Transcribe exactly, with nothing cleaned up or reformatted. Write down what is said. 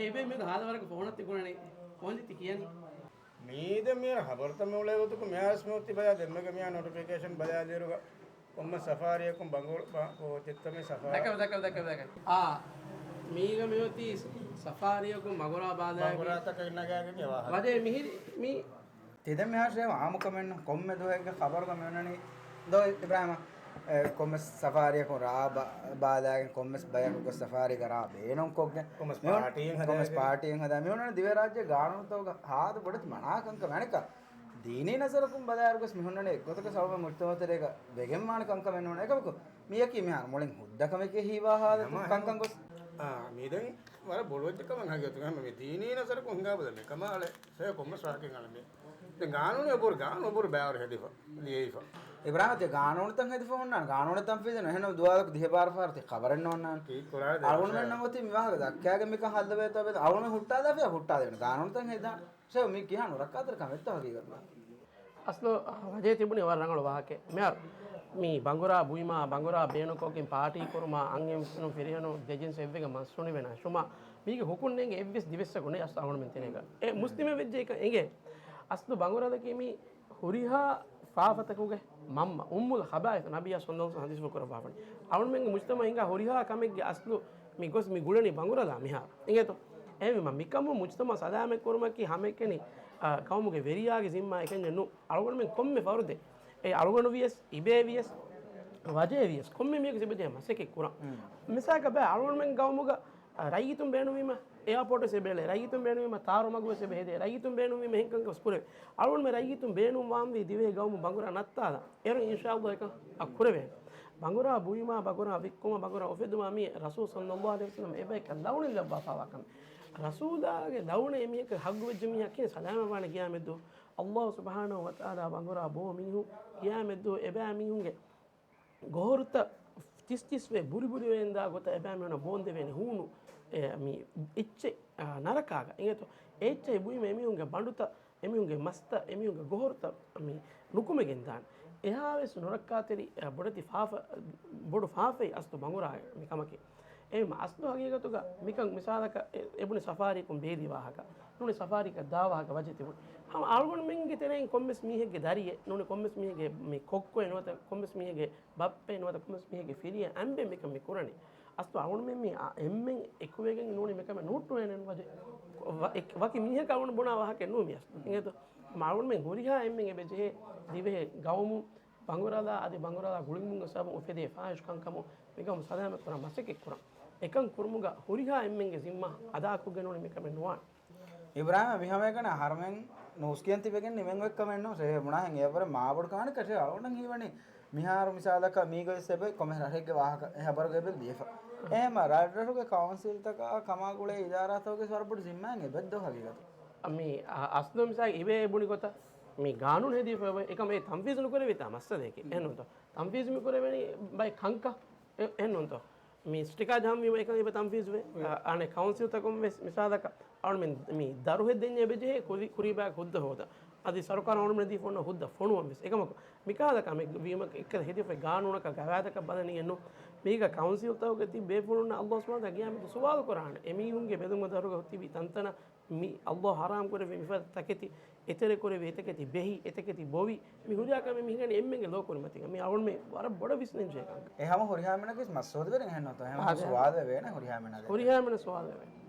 އެބޭ މި ހާދަ ވަރަކަށް ފޯނަށް ތި ގުޅަނީ. ކޯންޖެ ތި ކިޔަނީ؟ މީދެ މިޔަރ ހަބަރުތައް މި އުޅޭ ގޮތުކު މިޔާސް މިއޮތީ ބަލާ ދެންމެގެ މިޔާ ނޮޓިފިކޭޝަން ބަލާލިއިރުގަ ކޮންމެ ސަފާރިއަކުން ބަނގު-، ބަ-، އޯ، ޖެއްތަ މި ސަފާ-، ދަކަ، ދަކަ، ދަކަ، ދަކަ. އާ، މީގަ މިއޮތީ ސަފާރިއަކުން ބަނގުރާ ބާލާގެ. ބަނގުރާތަކަށް ނަގާގެ މި ވާހަކަ. ވަދެ މިހިރި މި. ތި ދެން މިހާރު އާއްމުކަމެއްނު ކޮންމެ ދުވަހެއްގެ ޚަބަރުގަ މިއޮންނަނީ ދޯ އިބްރާހިމް، އެ، ކޮންމެސް ސަފާރިއަކުން ރާ ބާ-، ބާލާގެން ކޮންމެސް ބަޔަކު ގޮސް ސަފާރީގަ ރާ ބޭނުންކޮށްގެން. ކޮންމެސް މިއޮން-، ޕާޓީއެއް ކޮންމެސް ހަދާގެން. ޕާޓީއެއް ހަދާ. މި އޮންނަނީ ދިވެހިރާއްޖޭ ގާނޫނުތަކުގަ ހާދަ ބޮޑެތި މަނާ ކަންކަމެއް. އަނެއްކާ ދީނީ ނަޒަރަކުން ބަލާއިރު ގޮސް މި ހުންނަނީ އެއްގޮތަކަށް ސަބަބެއް މުޖްތަމައު ތެރޭގަ ވެގެންވާނެ ކަންކަމެއް ނޫން. އެކަމަކު މިޔަކީ މިހާރު މުޅިން ހުއްދަ ކަމެކޭ ހީވާ ހާލަތު ނަމަ ކަންކަން ގޮސް. އާ، މި ދެން ވަރަށް ބޮޑުވެއްޖެ ކަމަށް ހަގީގަތުގަ ހަމަ މި ދީނީ ނަޒަރަކުން ހިނގާ ބަލަ މި ކަމާ އަޅެ ސޭ ކޮންމެސް ވާހަކައެއް އަޅެ މި. ދެން ގާނޫނު އެބުރު، ގާނޫނު އެބުރު ބައިވަރު ހެދިފަ، ލިޔެފަ. އިބްރާހިމް ތި ގާނޫނުތައް ހެދިފަ ހުންނާނެ. ގާނޫނުތައް ތަންފީޒު ނު. އެހެން ދުވާލަކު ދިހަ ބާރަ ފަހަރު ތި ޚަބަރެއް ނޯންނާނެ. ކީއްކުރާ ދެ އަޅުގަނޑުމެން ވަށައި. ނަމަ ތި މި ވާހަކަ ދައްކާގެން މިކަން ހައްލުވޭތޯ ބެދ އަޅުގަނޑުމެން ހުއްޓާލާފިޔާ ހުއްޓާލެވެން. ގާނޫނުތައް ހެދާނެ. ސޭ މި ކިހާ ނުރައްކާތެރި ކަމެއްތޯ ހަގީގަތުގަ. އަސްލު، އަ، ވަޖޭ ތިބުނީ ވަރަށް ރަނގަޅު ވާހަކައެއް. މިހާރު މި ބަނގުރާ ބުއިމާ، ބަނގުރާ ބޭނުންކޮށްގެން ޕާޓީ ކުރުމާ، އަންހެނުން ފިރިހެނުން ދެޖިންސު އެއްވެގެން މަސް ހުނިވެ ނަށުމާ، މީގެ ހުކުން ނޭނގެ އެއްވެސް ދިވެއްސަކު ނެތް އަސްލު އަޅުގަނޑުމެން ތެރޭގަ. އެ މުސްލިމެއް ވެއްޖެ އެކަން އެނގޭ. އަސްލު ބަނގުރާދަކީ މި ހުރިހާ ފާފަތަކުގެ މަންމަ، އުއްމުލް ޚަބާއިސް، ނަބިއްޔާ ޞައްލައްލާހު ޢަލައިހި ވަސައްލަމަ ޙަދީޘްފުޅު ކުރައްވާފަނީ. އަޅުގަނޑުމެންގެ މުޖްތަމަޢުގަ ހުރިހާ ކަމެއްގެ އަސްލު މި ގޮސް މި ގުޅެނީ ބަނގުރާލާ މިހާރު. އިނގޭތޯ؟ އެހެންވީމަ މިކަމުން މުޖްތަމަޢު ސަލާމަތް ކުރުމަކީ ހަމައެކަނި، އާ، ޤައުމުގެ ވެރިޔާގެ ޒިންމާ އެކަންޏެއް ނޫން. އަޅުގަނޑުމެން ކޮންމެ ފަރުދެއް، އެ އަޅުގަނޑު ވިޔަސް، އިބޭ ވިޔަސް، ވަޖޭ ވިޔަސް، ކޮންމެ މީހަކު އެބަޖެހޭ މަސައްކަތް ކުރަން. މިސާލަކަށް ބަލަ، އަޅުގަނޑުމެން ގައުމުގަ އަ، ރައްޔިތުން ބޭނުންވީމަ، އެއާޕޯޓް ވެސް އެބަ އެޅޭ. ރައްޔިތުން ބޭނުންވީމަ، ތާރު މަގު ވެސް އެބަ ހެދޭ. ރައްޔިތުން ބޭނުންވީމަ، އެހެން ކަންކަން ވެސް ކުރެވޭ. އަޅުގަނޑުމެން ރައްޔިތުން ބޭނުން ވާންވީ ދިވެހި ގައުމު ބަނގުރާ ނައްތާލަން. އޭރު އިންޝާﷲ އެކަން އަ، ކުރެވޭނެ. ބަނގުރާ ބުއިމާ، ބަނގުރާ ވިއްކުމާ، ބަނގުރާ އުފެދުމާ މީ ރަސޫލު ޞައްލައްލާހު ޢަލައިހި ވަސައްލަމަ އެބައިކަން ލައުނެއް ލައްވާފާވާ ކަމެއް. ރަސޫލާގެ ލައުނަށް އެމީހަކަށް ހައްގު ވެއްޖެ މީހާ ކިހިނެއް ސަލާމަތް ވާނެ ޤިޔާމަތްދުވަހު؟ ﷲ ސުބްޙާނަހޫ ވަތަޢާލާ ބަނގުރާ ބޯ މީހުން ޤިޔާމަތްދުވަހު އެބައިމީހުންގެ ގޮހޮރުތައް ތިސް ތިސްވެ ބުރި ބުރިވެގެންދާ ގޮތަށް އެބައިމީހުންނަށް ބޯންދެވޭނެ ހޫނު، އެ، މި އެއްޗެއް، އާ، ނަރަކާގަ. އިނގޭތޯ؟ އެ އެއްޗެއް ބުއިމަ އެމީހުންގެ ބަނޑުތައް، އެމީހުންގެ މަސްތައް، އެމީހުންގެ ގޮހޮރުތައް މި ނުކުމެގެން ދާނެ. އެހާވެސް ނުރައްކާތެރި، އާ، ބޮޑެތި ފާފަ، ބޮޑު ފާފައެއް އަސްލު ބަނގުރާގެ މި ކަމަކީ. އެހެންވީމަ އަސްލު ހަގީގަތުގަ މިކަން މިސާލަކަށް އެ، އެބުނި ސަފާރީއަކުން ބޭލި ވާހަކަ، ނޫނީ ސަފާރީއަކަށް ދާ ވާހަކަ ވަޖެ ތިބުނީ. ހަމަ އަޅުގަނޑުމެންގެ ތެރެއިން ކޮންމެސް މީހެއްގެ ދަރިއެއް، ނޫނީ ކޮންމެސް މީހެއްގެ މި ކޮއްކޮއެއް ނުވަތަ ކޮންމެސް މީހެއްގެ ބައްޕައެއް ނުވަތަ ކޮންމެސް މީހެއްގެ ފިރިއެއް އަނބެން މިކަން މި ކުރަނީ. އަސްލު އަޅުގަނޑުމެން މި އާ، އެންމެން އެކުވެގެން ނޫނީ މިކަމެއް ނޫއްޓުވޭނެ ވަޖެ. ވަ-، އެ-، ވަކި މީހަކަށް އަޅުގަނޑު ބުނާ ވާހަކައެއް ނޫން މި އަސްލު. އިނގޭތޯ؟ މަ އަޅުގަނޑުމެން ހުރިހާ އެންމެން އެބަޖެހޭ ދިވެހި ގައުމު ބަނގުރާލާ އަދި ބަނގުރާލާ ގުޅިގެންވުމުގެ ސަބަބުން އުފެދޭ ފާހިޝް ކަންކަމުން މިގައުމު ސަލާމަތް ކުރަން މަސައްކަތް ކުރަން. އެކަން ކުރުމުގަ ހުރިހާ އެންމެންގެ ޒިންމާ އަދާކޮށްގެން ނޫނީ މިކަމެއް ނުވާނެ. އިބްރާހިމް މި ހަމައެކަނި އަހަރުމެން ނޫސްކިޔަން ތިބެގެން ނިމެން އޮތް ކަމެއް ނޫން. ރޭ ބުނާހެން އެއަށްވުރެ މާބޮޑު ކަހަނި ކަށެއް އަޅުގަނޑަށް ހީވަނީ. މިހާރު މިސާލަކަށް މީގަވެސް އެބައި ކޮމެ ރަށެއްގެ ވާހަކަ އެ ހަބަރުގަ އެބަ ލިޔެފަ. އެހެންމަ ރަށްރަށުގެ ކައުންސިލްތަކާ ކަމާ ގުޅޭ އިދާރާތަކުގެ ވަރަށް ބޮޑު ޒިންމާއެއް އެބައްދޯ ހަގީގަތު. މި އަ-، އަސްލު މިސާލް އިބޭ ބުނި ގޮތަށް މި ގާނޫނު ހެދީފަ އެކަމަ އެ ތަންފީޒު ނުކުރެވިތާ މައްސަލައެކޭ. އެހެންނޫންތޯ؟ ތަންފީޒު މި ކުރެވެނީ ބައެއް ކަންކަން. އެ-، އެހެންނޫންތޯ؟ މި ސްޓިކާ ޖަހަންވީމަ އެކަން އެބަ ތަންފީޒުވޭ. އަ-، އަނެއް ކައުންސިލްތަކުން ވެސް މިސާލަކަށް އަޅުމެން މި ދަރުހެއްދެންޏެ އެބަޖެހޭ ކުރި-، ކުރީބާގެ ހުއްދަ ހޯދަން. އަދި ސަރުކާރު އަޅުމެން ދީފަ އޮންނަ ހުއްދަ ފޮނުވަން ވެސް. އެކަމަކު މިކަހަލަ ކަމެއް ވީމަ އެއްކަލަ ހެދިފައި ގާނޫނަކަށް ގަވާއިދަކަށް ބަލަނީ އެއްނު. މީގަ ކައުންސިލްތަކުގެ ތިބި ބޭފުޅުންނަށް ﷲ ސުބްޙާނަހޫ ވަތަޢާލާ ގިޔާމަތު ސުވާލު ކުރާނެ. އެމީހުންގެ ބެލުމަށް ދަރުގަ ތިބި ތަންތަނަށް މި ﷲ ޙަރާމް ކުރެއްވި މިފަދަ ތަކެތި، އެތެރެ ކުރެއްވި އެތަކެތި ބެހި، އެތަކެތި ބޮވި، މި ހުރިހާ ކަމެއް މި ހިނގަނީ އެންމެންގެ ލޯ ކުރިމަތީގަ. މި އަޅުގަނޑުމެން ވަރަށް ބޮޑަށް ވިސްނެންޖެހޭ ކަންކަން. އެ ހަމަ ހުރިހާ މީހުންނަކީ މަސްއޫލުވެރިން އެހެންނޫންތޯ؟ އެ ހަމަ އާދެ. ސުވާލުވެވޭނެ ހުރިހާ މީހުންނަށް. ހުރިހާ މީހުންނަށް ސުވާލުވެވޭނެ.